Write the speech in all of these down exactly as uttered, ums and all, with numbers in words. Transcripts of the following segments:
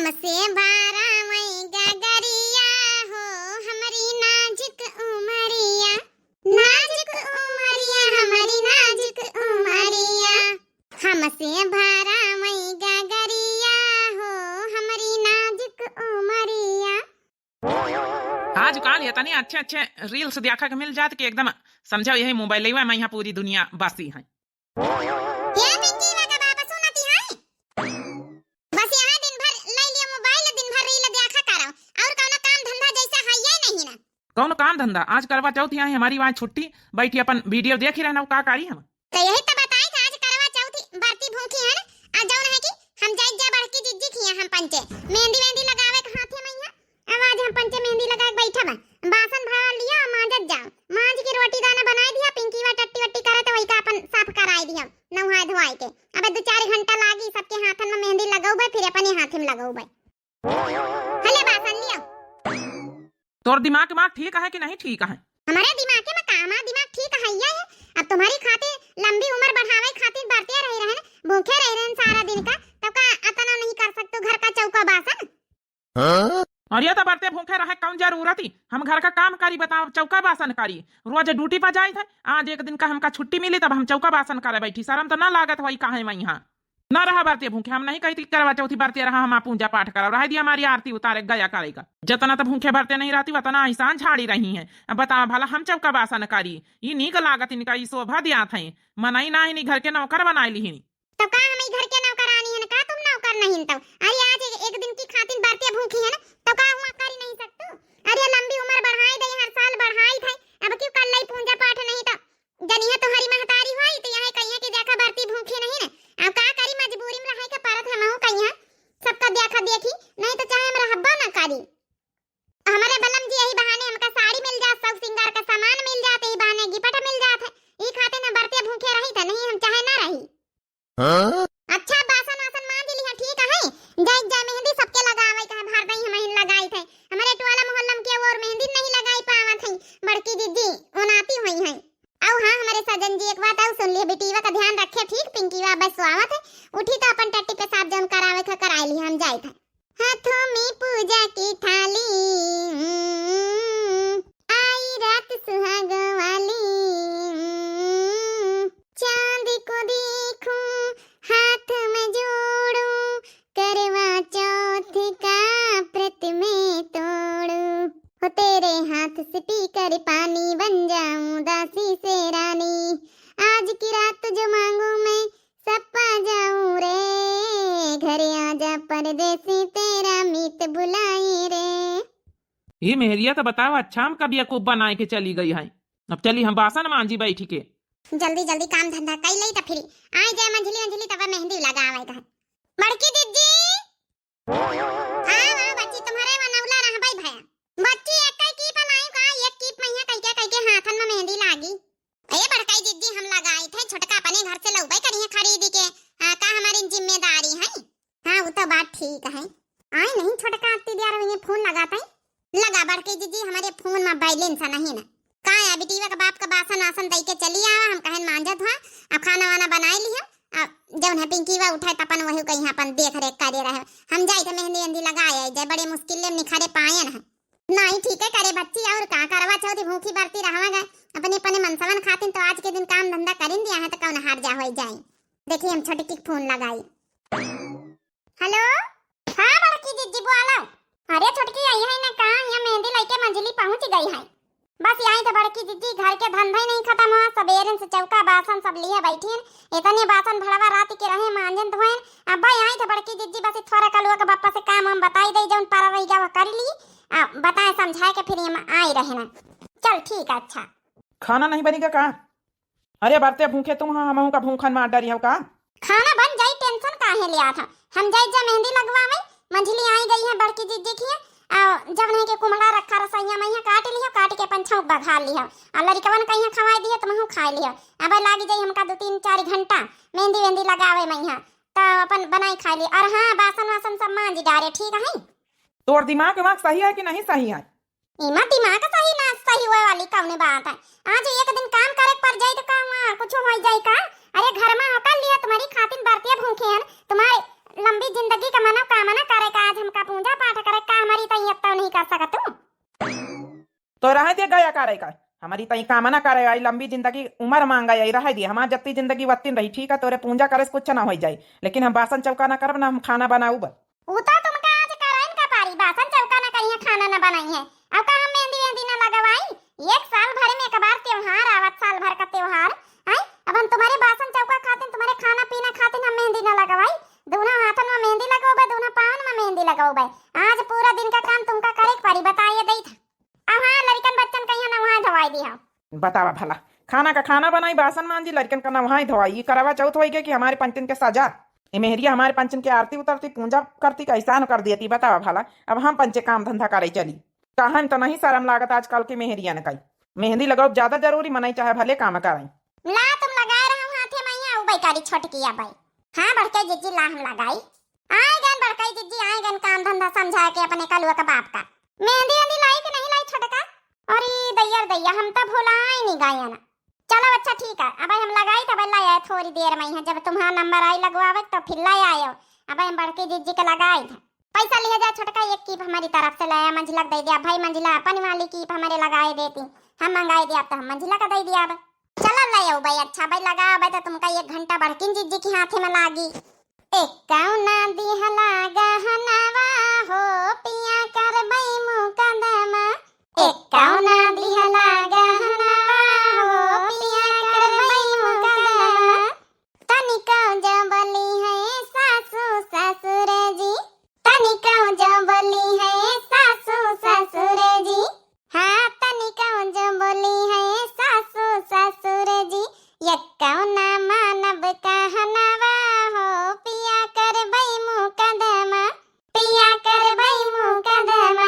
हमसे भरा वही गगरिया हो, हमरी नाजुक उमरिया, नाजुक उमरिया, हमरी नाजुक उमरिया। हमसे भरा वही गगरिया हो, हमरी नाजुक उमरिया। आजकल इतने अच्छे अच्छे reels देखा के मिल जात कि एकदम समझो यही मोबाइलवा में यहाँ पूरी दुनिया बसी है। ए पिंकीवा का बाप सुनती है? बस यहाँ दिन भर ले लियो मोबाइल, दिन भर reel देखा करो, और कौनो काम धंधा जैसा है ये नहीं ना। कौन काम धंधा? आज करवा चौथ यहाँ है, हमारी वहाँ छुट्टी, बैठी अपन video देखी रहना, का करी हम? तो यही तो बताई था, आज करवा चौथ बरती भूखी है ना, आ जौन है कि हम जाई जा बड़की जिज्जी खिया हम पंचे, मेहंदी वेहंदी लगावे के हाथे में यहाँ। अब आज हम पंचे मेहंदी लगा के बैठा बा, बासन भरवा लिया, मांजत जाओ, मांज के रोटी दाना बनाई दिया, पिंकीवा टट्टी वट्टी करे तो वही का अपन साफ कराई दिया, नहाए धोआए के। अब दो चार घंटा लागी, सबके हाथन में मेहंदी लगौबे, फिर अपने हाथे में लगौबे। हले बासन लियो। तोर दिमाग, दिमाग ठीक है कि नहीं ठीक है? हमारे दिमाग में का, हमारा दिमाग ठीक है, ये है। अब तुम्हारी खातिर लंबी उम्र बढ़ावे खातिर बरते रहे रहन, भूखे रहे रहन सारा दिन का, तब का अतना नहीं कर सकतो घर का चौका बासन? हाँ? अरे तो बरते भूखे रहे कौन जरूरत ही? हम घर का काम करी, बताओ, चौका बासन करी? रोज ड्यूटी पर जाइत है, आज एक दिन का हमका छुट्टी मिली तब हम चौका बासन करे बैठी, शर्म तो ना लागत होई काहे में यहाँ? ना रहा बरते भूखे, हम नहीं कही थी करवा चौथी बरते रहा, हम आप पूजा पाठ करब, रह दिया हमारी आरती उतारे गया करेगा। जतना तो भूखे बरते नहीं रहती, वतना एहसान झाड़ी रही हैं। अब बतावा भला हम चौका बासन करी, ई नीक लागत इनका, ई शोभा दियात है, मनई ना इन्हीं घर के नौकर बनाए लिहिनी। तो का हम ई घर के नौकरानी हन का, तुम नौकर नहीं तो? अरे आज एक, एक दिन की खातिर बरते भूखी है ना, तो का हुआ करी नहीं सकतू? अरे लंबी उम्र बढ़ाई दे, हर साल बढ़ाई थे, अब क्यों कर लई पूजा पाठ नहीं तो जनिया तोहरी महतारी होई तो यहाँ कहिया कि देखा बरती भूखी नहीं ना, अब का करी, मजबूरी में रहे के परत हमहू कहिया, सबका देखा देखी, नहीं तो चाहे हम रहबो ना करी। हमारे बलम जी यही बहाने हमका साड़ी मिल जात, सब सिंगार का सामान मिल जात, यही बहाने gift मिल जात है, ई खातिर हम बरते भूखे रही था, नहीं हम चाहे ना रही। हाँ? अच्छा बासन वासन मांज लिहा, ठीक है, जाई जाए मेहंदी सबके लगावे का है, भर दई हम लगाई थे, हमारे टोला मोहल्ला में के और मेहंदी नहीं लगाई पावत है, बड़की दीदी ओनाती हुई है। औ हाँ, हमारे सजन जी, एक बात औ सुन लिहे, बिटीवा का ध्यान रखे, ठीक? पिंकीवा बस आवत है, उठी तो अपन टट्टी पेशाब जौन करावे का कराए लिहे, हम जाइत है। हाथों में पूजा की थाली, हम्म, आई रात सुहाग वाली, हम्म, चांद को देखूं, हाथ में जोड़ूं, करवा चौथ का व्रत मैं तोड़ूं। हो तेरे हाथ से पीकर पानी, बन जाऊं दासी से रानी। आज की रात जो मांगू मैं, सब पा जाऊं रे। घरे आजा परदेसी, तेरा मीत बुलाए रे। ये मेहरिया तो बताओ, अच्छा हम कब बेवकूफ बनाए के चली गई है। अब चली हम बासन मांजी बैठी के। जल्दी जल्दी काम धंधा कई लई त फिर आए जाए मंझली अंझली, तब मेहंदी लगावे का। बड़की दीदी। हाँ, हाँ, बच्ची, तुम्हारे मनौला रहबई भया। बच्ची, एक कई कीप लायू का? एक कीप मैया कई के, कई के हाथन में मेहंदी लागी। ए बड़काई जिज्जी, हम लगाई थे, छोटका अपने घर से लउबई करिहे खरीदी के। हाँ, का हमारी जिम्मेदारी है? हाँ, वो तो बात ठीक है। आई नहीं छोटका, अत्ती दियार हुई फोन लगाता है। लगा बड़की जिज्जी, हमारे फोन में balance नहीं ना। का है, बिटिया के बाप का बासन आसन दई के चली आवा, हम कहन मांजत हुआ, अब खाना वाना बनाए लिहे, अब जौन है पिंकीवा उठे त अपन वही कहीं अपन देख रेख करे रहे। हम जाई त मेहंदी वेहंदी लगाए आई जाए, बड़े मुश्किल ले निखरे पायन है। नहीं ठीक है करे बच्ची, और का करवा चौथ भूखी बरती रहवा गए, अपने अपने मनसवन खातिन तो आज के दिन काम धंधा करिन दिया है तो कौन हार जा होई जाए। देखी हम छोटकी के फोन लगाई। हेलो। हाँ बड़की जिज्जी बोलो। अरे छोटकी आई है ना, कहाँ यहाँ मेहंदी लइके मंझली पहुँच गई है। बस यही तो बड़की जिज्जी, घर के धंधा ही नहीं खत्म हुआ, सबेरन से चौका बासन सब लिए बैठी हैं, इतने बासन भड़वा रात के रहे मांजन धोएन। अब भाई यही तो बड़की जिज्जी, बस थोड़ा कलुआ के बप्पा से काम हम बताई दे, जौन पर रही गया वह कर ली, आ, बताए समझाए के फिर हम आई रहे ना। चल ठीक है, अच्छा। खाना नहीं बनेगा का? अरे बरते भूखे तुम, हाँ, हमहू का भूखन मार डरी हो का? खाना बन जाई, tension काहे लेत हा? हम जाई जा मेहंदी लगवावे, मंझली आई गई है बड़की जिज्जी खिया, आ जब नहीं के कुमड़ा रखा रसोइया में, यहाँ काट लिहो, काट के अपन छौंक बघार लिहो, आ लड़िकवन का यहाँ खवाई दिहो, तुमहू खाए लिहो। अब लागी जाई हमका दो तीन चार घंटा मेहंदी वेहंदी लगावे में यहाँ, तो अपन बनाई खाई ली। और हाँ, बासन वासन सब मांज डारे, ठीक है? तोर दिमाग विमाग सही है कि नहीं सही है? इमा दिमाग सही ना सही होए वाली कौने बात है? आज एक दिन काम करे पर जाई तो का हुआ, कुछ हो जाई का? अरे घर में होकर लिया, तुम्हारी खातिर बरतिया भूखे हैं, तुम्हारे लंबी जिंदगी का मनोकामना करे का आज हमका तो रहे दे गया करे का, हमरी तई काम ना करे आई, लंबी जिंदगी उमर मांगा आई, रहे दे, हमार जत्ती जिंदगी वत्तीन रही, ठीक है, तोरे पूजा करे से कुछ ना होइ जाई, लेकिन हम बासन चौका ना करब, ना हम खाना बनाउब। उ तो तुमका आज करइन का पारी, बासन चौका ना करिहे, खाना ना बनाइहे। अब का हम मेहंदी वेहंदी ना लगवाई? एक साल भर में एक बार त्योहार आवत, साल भर का त्योहार। हैं? अब हम तुम्हरे बासन चौका खातिन, तुम्हरे खाना पीना खातिन हम मेहंदी ना लगवाई? दूनो हाथन में मेहंदी लगौबे, दूनो पावन में मेहंदी लगौबे। आज पूरा दिन का काम तुमका करे के पड़ी, बताइए देत। अब हाँ, लड़िकन बच्चन कहिया नवहाय धोवाई दिहा। बतावा भला, खाना का खाना बनाई, बासन मांजी, लड़िकन का नवहाय धोवाई, ई करवा चौथ होई गई कि हमारे पंचन के सजा? ई मेहरिया हमारे पंचन के आरती उतरती, पूजा करती, कैसान कर दियती? बतावा भला, अब हम पंचे काम धंधा करे चली। कहन तो नहीं शर्म लागत आजकल के मेहरियन का। मेहंदी लगाओ ज्यादा जरूरी, मनई चाहे भले काम करे। ला तुम लगाए रहो हाथे में, यहाँ उबई करी छोटकी अबई। हाँ बड़के जिज्जी, ला हम लगाई। आए गन बड़कई जिज्जी, आए गन काम धंधा समझा के अपने कलुआ का बाप का। मेहंदी वेहंदी लाई कि नहीं लाई छोटका? अरे दैया रे दैया, हम तो भुलाई नहीं गए ना। चलो अच्छा ठीक है, अब हम लगाई तब ला आए थोड़ी देर में ही, जब तुम्हारा नंबर आई लगवावे तो फिर ला आयो। अब हम बड़की जिज्जी के लगाई था। पैसा लिया जा छोटका, एक कीप हमारी तरफ से लाया, मंझिला के दे दिया भाई, मंझिला अपन वाली कीप हमारे लगाए देती, हम मंगाई दिया तो हम मंझिला का दे दिया। अब चलो ले आओ भाई, अच्छा भाई लगाओ भाई, तो तुमका एक घंटा बड़किन जिज्जी के हाथे में लागी। एक कौना दिहला गहनवा हो पिया करबई मुकदमा, एक कौना दिहला गहनवा हो पिया करबई मुकदमा। तनिको जो बोली है सासू ससुर जी, तनिको जो बोली है सासू ससुर जी, हाँ तनिको जो बोली है सासू ससुर जी, ये कौना मानब कहनवा हो पिया करबई मुकदमा, पिया करबई मुकदमा।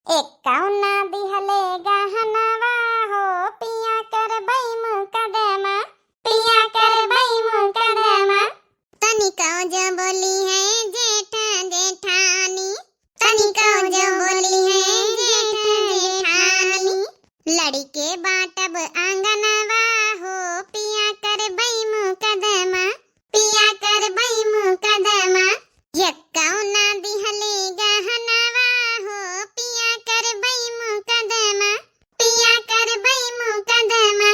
एक कौना दिहले गहनवा हो पिया करबई मुकदमा, पिया करबई मुकदमा। तनिको जो बोली है जेठा जेठानी, तनिको जो बोली है जेठा जेठानी, लड़िके बाटब आंगनवा हो पिया करबई मुकदमा, पिया करबई मुकदमा। यक्कौ ना दिहले गहनवा हो पिया करबई मुकदमा, पिया करबई मुकदमा।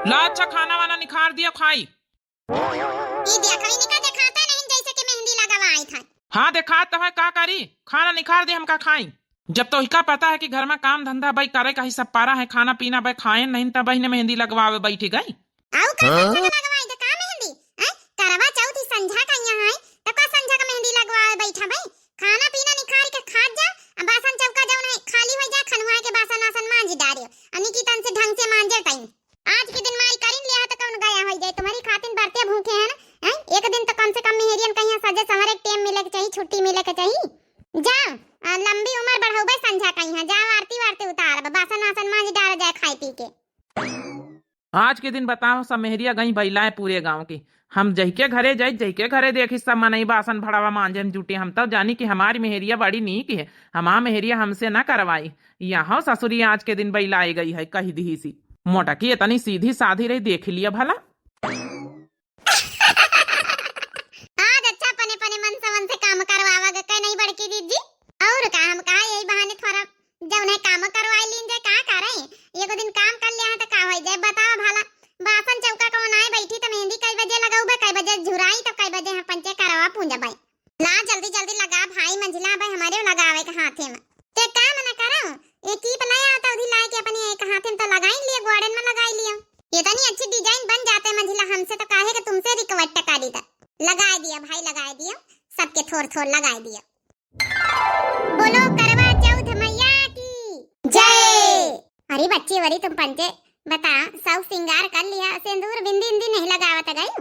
ला अच्छा, खाना वाना निखार दिया, खाई। ई देखो, इनका देखाता नहीं जैसे कि मेहंदी लगावाई था। हाँ, देखात तो है, का करी? खाना निखार दे, हम का खाई? जब तो इका पता है कि घर में काम धंधा बई करे का ही सब पारा है, खाना पीना बई खाएन नहीं, तब बहिने मेहंदी लगवावे बैठी गई। आऊ का हाँ? संझा का लगवाई दे का मेहंदी? हैं? करवा चौथ ही संझा का यहाँ है, तो का संझा का मेहंदी लगवावे बैठा बई? खाना पीना निखार के खात जा, आ बासन चौका जौन है खाली हो जा, खनुआ के बासन आसन मांज डारियो, अनी की तन से ढंग से मांजे टाइम। आज के दिन मारी करिन लिया तो कौन गया हो जाए, तुम्हारी खातिन बरते भूखे हैं ना, हैं? एक दिन तो कम से कम मेहरियन कहीं सजे संवरे के टेम मिले के चाहिए, छुट्टी मिले के चाहिए। जाओ, आ, लंबी उम्र बढ़ाऊ बे संझा कहीं है, जाओ आरती वारती उतार, अब बासन आसन मांज डार जाए खाए पी के। आज के दिन बताओ, सब मेहरिया गई बइलाए पूरे गांव की। हम जहिके घरे जाई, जहिके घरे देखी, सब मनई बासन भड़वा मांजे में जुटे। हम तो जानी कि हमारी मेहरिया बड़ी नीक है, हमार मेहरिया हमसे ना करवाई। यहाँ ससुरी आज के दिन बइलाए गई है, कही दिही सी। मोटकी इतनी सीधी साधी रही, देख लिया भला। आज अच्छा पने पने मन से, मन से काम करवावा ग, कह नहीं बड़की दीदी। और का, हम कहा यही बहाने थोड़ा जौन है काम करवाई लीन जाए, का करे? एगो दिन काम कर लिया है तो का हो जाए, बताओ भला। बासन चौका कौन आए बैठी तो मेहंदी कई बजे लगाऊ बे, कई बजे झुराई तो कई बजे हम पंचे करवा पूंजा बे। ला जल्दी जल्दी लगा भाई, मंझिला बे हमारे लगावे के हाथे में। ते काम न करो, एक कीप ले आता उधी लाए के अपने एक हाथे में तो लगाई लिया, गोड़न में लगाई लिया। इतनी अच्छी डिजाइन बन जाते मंझिला, हमसे तो काहे के तुमसे रिक्वेस्ट करी था। लगाए दिया भाई, लगाए दिया, सबके थोड़ थोड़ लगाए दिया। बोलो करवा चौथ मैया की जय। अरे बच्ची वरी तुम पंचे बता, सब सिंगार कर लिया, सिंदूर बिंदी इंदी नहीं लगावत गई?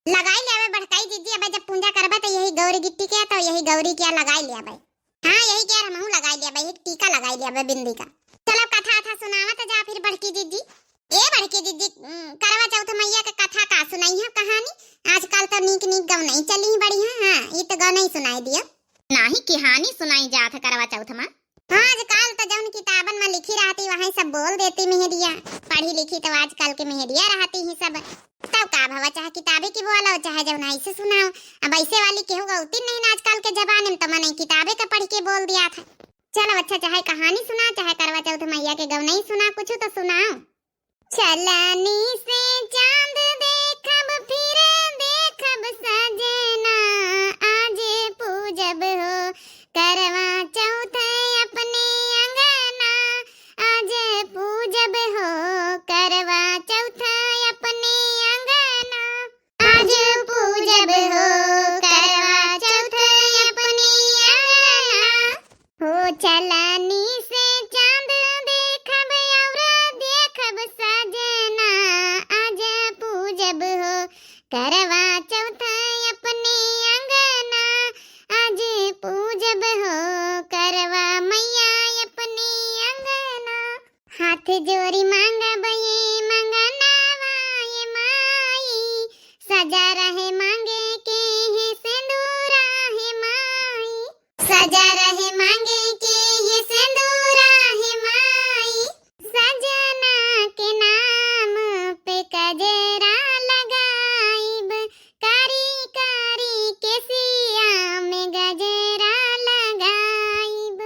लगाई लिया बे बड़काई दीदी, अबे जब पूजा करबे तो यही गौरी गिट्टी के तो यही गौरी के लगाई लिया बे। हाँ यही के हमहू लगाई लिया बे, एक टीका लगाई लिया बे बिंदी का। चलो कथा अथा सुनावत जा फिर बड़की दीदी। ए बड़की दीदी, उम, करवा चौथ मैया के कथा का सुनाई है कहानी? आजकल तो नीक नीक गौनई चली ही बढ़िया। हाँ, ई तो गौनई सुनाई दिया। नाही कहानी सुनाई जात है करवा चौथ में। हाँ, आजकल तो जौन किताबन में लिखी रहती वही सब बोल देती मेहरिया। पढ़ी लिखी तो आजकल के मेहरिया रहती ही सब। तब का भवा, चाहे किताबे की बोलो, चाहे जौन ऐसे सुनाओ। अब ऐसे वाली केहू गौती नहीं ना आजकल के जमाने में, तो मनई किताबे का पढ़ के बोल दिया था। चलो अच्छा, चाहे कहानी सुना, चाहे करवा चौथ मैया के गवनई सुना, कुछ तो सुनाओ। चलनी से चांद देखब, फिर देखब सजना, आज पूजब हो करवा चौथ अपने अंगना, आज पूजब हो करवा चौथ अपने अंगना, आज पूजब हो करवा चौथ अपने अंगना। हो चलनी से चांद देखब और देखब सजना, आज पूजब हो करवा चौथ अपने अंगना, आज पूजब हो करवा मैया अपने अंगना। हाथ जोड़ी मांगब ये मंगनवा ये माई, सजा रहे मांगे के है सिंदूरा है माई, सजा रहे मांगे के है सिंदूरा है माई, सजना के नाम पे गजरा लगाइब, कारी कारी केसिया में गजरा लगाइब,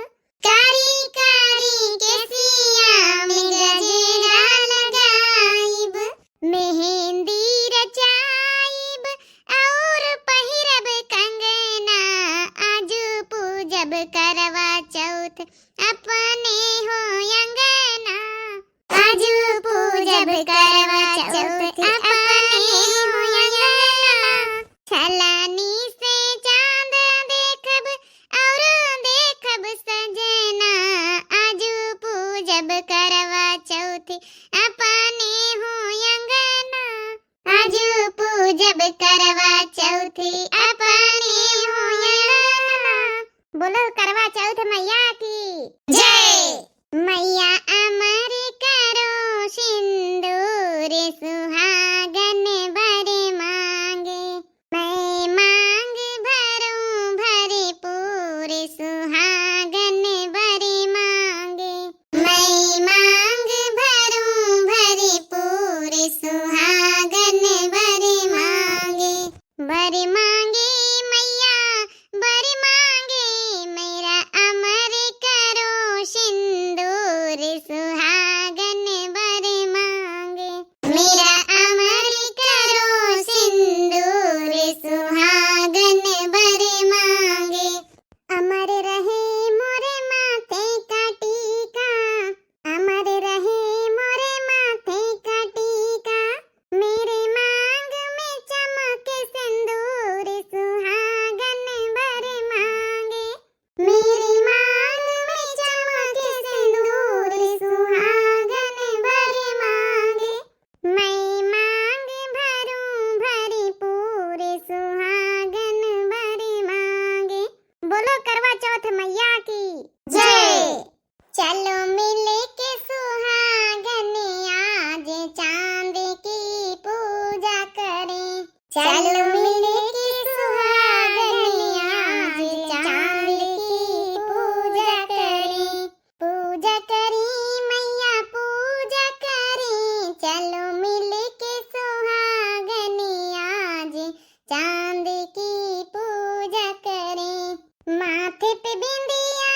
कारी कारी केसिया में गजरा लगाइब, मेहंदी रचाइब और पहिरब कंगना, आजू पूजब करवा चौथ अपने हो अंगना, आजू पूजब करवा चौथ अपने हो अंगना। छलानी से चांद देखब और देखब सजना, आजू पूजब करवा चौथ अपने हो अंगना, आजू पूजब करवा चौथ अपने हो अंगना। बोलो करवा चौथ मैया की जय। मैया अमर करो सिंदूर सुहागन वर मांगे, मैं मांग भरूं भरपूर सुहागन वर मांगे, मैं मांग भरूं भरपूर सुहागन वर मांगे, वर मांगे मैया वर मांगे, मेरा अमर करो सिंदूर सुहागन वर मांगे, मेरा अमर करो सिंदूर सुहागन वर मांगे, अमर रहे मोरे माथे का टीका, अमर रहे मोरे माथे का टीका, मेरे मांग में चमके सिंदूर सुहागन वर मांगे, मेरे मांग में चमके सिंदूर सुहागन वर मांगे, मैं मांग भरूं भरपूर सुहागन वर मांगे। बोलो करवा चौथ मैया की जय। चलो मिल के सुहागन आज चांद की पूजा करें, चलो मिल के सुहागन आज चांद की पूजा करें, पूजा करें मैया पूजा करें, चलो मिल के सुहागन आज चांद की पूजा करें। माथे पे बिंदिया,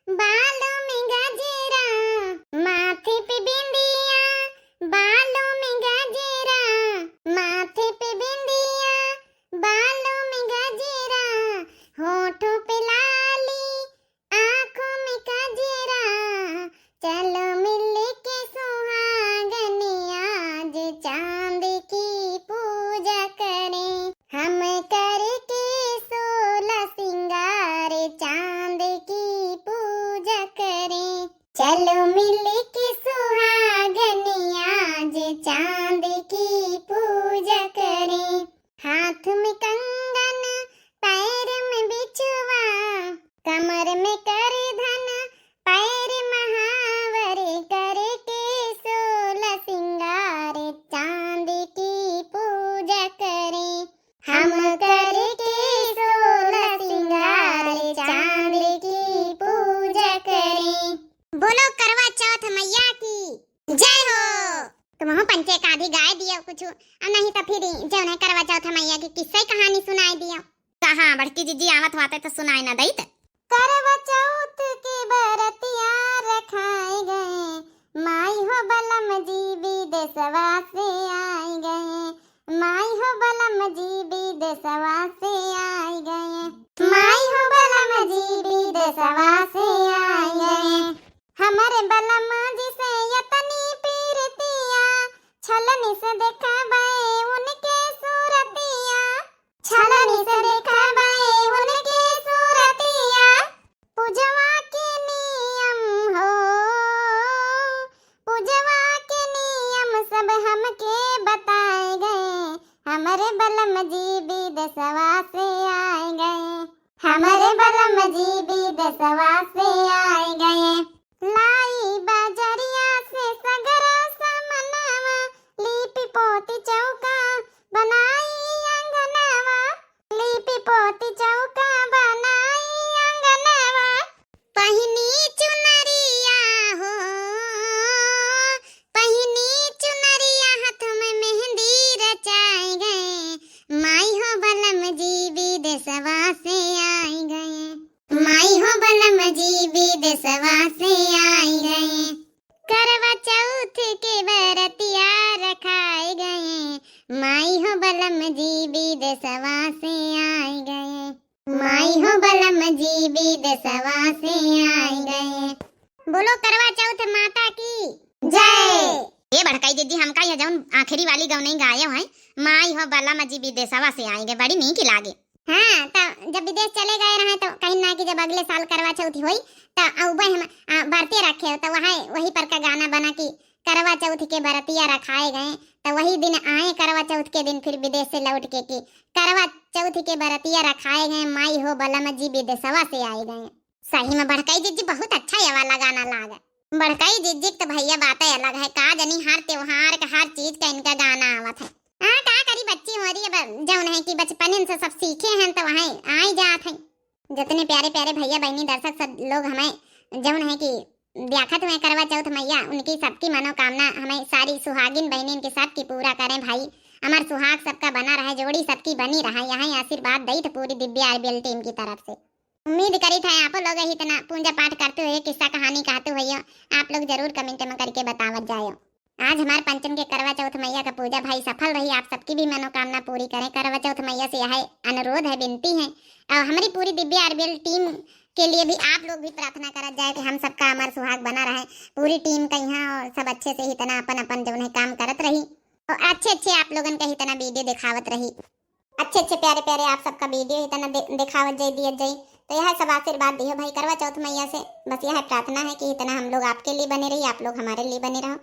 बालों में गजरा, माथे पे बिंदिया, बालों में गजरा, माथे पे बिंदिया, बालों में गजरा, होठों पे लाली, आँखों में गजरा, चलो मिल के सुहागन आज चांद की पूजा करें। हम करके सोलह सिंगार चांद की पूजा करें। चलो मिल के सुहागन आज चांद की पूजा करें। हाथ में कंगन, पैर में बिछुआ, कमर में करधन, पैर महावर, करके सोलह सिंगार चांद की पूजा करें। हम करके सोलह सिंगार चांद की पूजा करें। बोलो करवा चौथ मैया की जय हो। तुमहू पंचे का भी गाय दियो कुछ, और नहीं तो फिर जौन है करवा चौथ मैया की किस्सा कहानी सुनाई दियो। कहाँ बड़की जीजी आवत होते तो सुनाई ना दईत। करवा चौथ के बर विदेशवा से आई गए, माई हो बलम जी विदेशवा से आई गए, माई हो बलम जी विदेशवा से आई गए। हमरे बलम जी से यतनी पीरतिया, छलनी से देखबे उनके सूरतिया, छलनी से देखबे उनके सूरतिया। पूजवा के नियम हो, पूजवा के नियम सब हमके बताए गए। हमरे बलम जी विदेशवा से आए गए, हमरे बलम जी विदेशवा से आए गए। लाई बजरिया से सगरो सामनवा, लीपि पोती चौका बनाई अंगनवा, लीपि पोती चौका बनाई अंगनवा। पहिनी चुनरिया हो, पहिनी चुनरिया, हाथ में मेहंदी रचाए गए, माई हो बलम जी विदेशवा से आई गए, माई हो बलम जी विदेशवा से आई गए। करवा चौथ के बरतिया रखाए गए, माई हो बलम जी विदेशवा से आई गए, माई हो बलम जी विदेशवा से आई गए। बोलो करवा चौथ माता की जय। ए बड़काई दीदी, हमका यह जौन आखिरी वाली गौनई गायो है, माई हो बलम जी विदेशवा से आई गए, बड़ी नीक लागे। हाँ, त जब विदेश चले गए रहे त कहीं ना कि जब अगले साल करवा चौथ होई त अउबे हम, आ, बरते रखे हो त वहाँ वही पर का गाना बना कि करवा चौथ के बरतिया रखाए गए, त वही दिन आए करवा चौथ के दिन फिर विदेश से लौट के कि करवा चौथ के बरतिया रखाए गए, माई हो बलम जी विदेशवा से आए गए। सही में बड़काई जिज्जी बहुत अच्छा ये वाला गाना लागे। बड़काई जिज्जी के तो भैया बातें अलग है, का जनी हर त्योहार का हर चीज का इनका गाना आवत है। हाँ का करी बच्ची मोरी, अब जौन है कि बचपन से सब सीखे हैं तो वहाँ आई जात है। जितने प्यारे प्यारे भैया बहनी दर्शक सब लोग हमें जौन है कि देखत हुए करवा चौथ मैया उनकी सबकी मनोकामना हमें सारी सुहागिन बहनिन के सबकी पूरा करें भाई। हमार सुहाग सबका बना रहे, जोड़ी सबकी बनी रहे, यही आशीर्वाद दई थे पूरी दिव्या आरबीएल टीम की तरफ से। उम्मीद करी था आप लोग ही इतना पूजा पाठ करते हुए किस्सा कहानी कहते हुए आप लोग जरूर कमेंट में करके बतावत जायो। आज हमार पंचन के करवा चौथ मैया का पूजा भाई सफल रही, आप सबकी भी मनोकामना पूरी करें। करवा चौथ मैया से यह अनुरोध है, विनती है और हमारी पूरी दिव्या आरबीएल टीम के लिए भी आप लोग भी प्रार्थना करत जाए कि हम सबका अमर सुहाग बना रहे, पूरी टीम का यहाँ और सब अच्छे से ही तना अपन अपन जौन है काम करत रही और अच्छे अच्छे आप लोगन का ही तना वीडियो दिखावत रही। अच्छे अच्छे प्यारे प्यारे आप सबका वीडियो ही तना दे-, दिखावत जाई, दियत जाई। तो यह सब आशीर्वाद दियो भाई करवा चौथ मैया से, बस यह प्रार्थना है कि इतना हम लोग आपके लिए बने रही, आप लोग हमारे लिए बने रहो।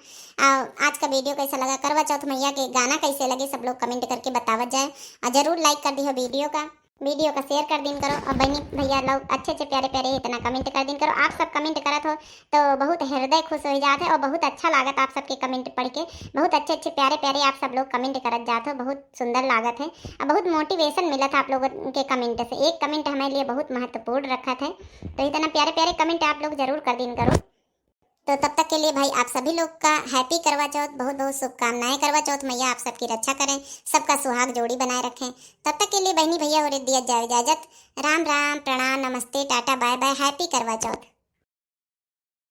और आज का वीडियो कैसा लगा, करवा चौथ मैया के गाना कैसे लगे, सब लोग कमेंट करके बतावत जाए और जरूर लाइक कर दियो वीडियो का, वीडियो का शेयर कर दिन करो। और बहनी भैया लोग अच्छे अच्छे प्यारे प्यारे इतना कमेंट कर दिन करो, आप सब कमेंट करत हो तो बहुत हृदय खुश हो जात है और बहुत अच्छा लागत आप सबके कमेंट पढ़ के। बहुत अच्छे अच्छे प्यारे प्यारे आप सब लोग कमेंट करत जात हो, बहुत सुंदर लागत है और बहुत मोटिवेशन मिलत है आप लोगन के कमेंट से। एक कमेंट हमारे लिए बहुत महत्वपूर्ण रखत है, तो इतना प्यारे प्यारे कमेंट आप लोग जरूर कर दिन करो। तो तब तक के लिए भाई आप सभी लोग का हैप्पी करवा चौथ, बहुत बहुत शुभकामनाएं। करवा चौथ मैया आप सबकी रक्षा करें, सबका सुहाग जोड़ी बनाए रखें। तब तक के लिए बहनी भैया हो रे दिया जाए इजाजत। राम राम, प्रणाम, नमस्ते, टाटा, बाय बाय, हैप्पी करवा चौथ।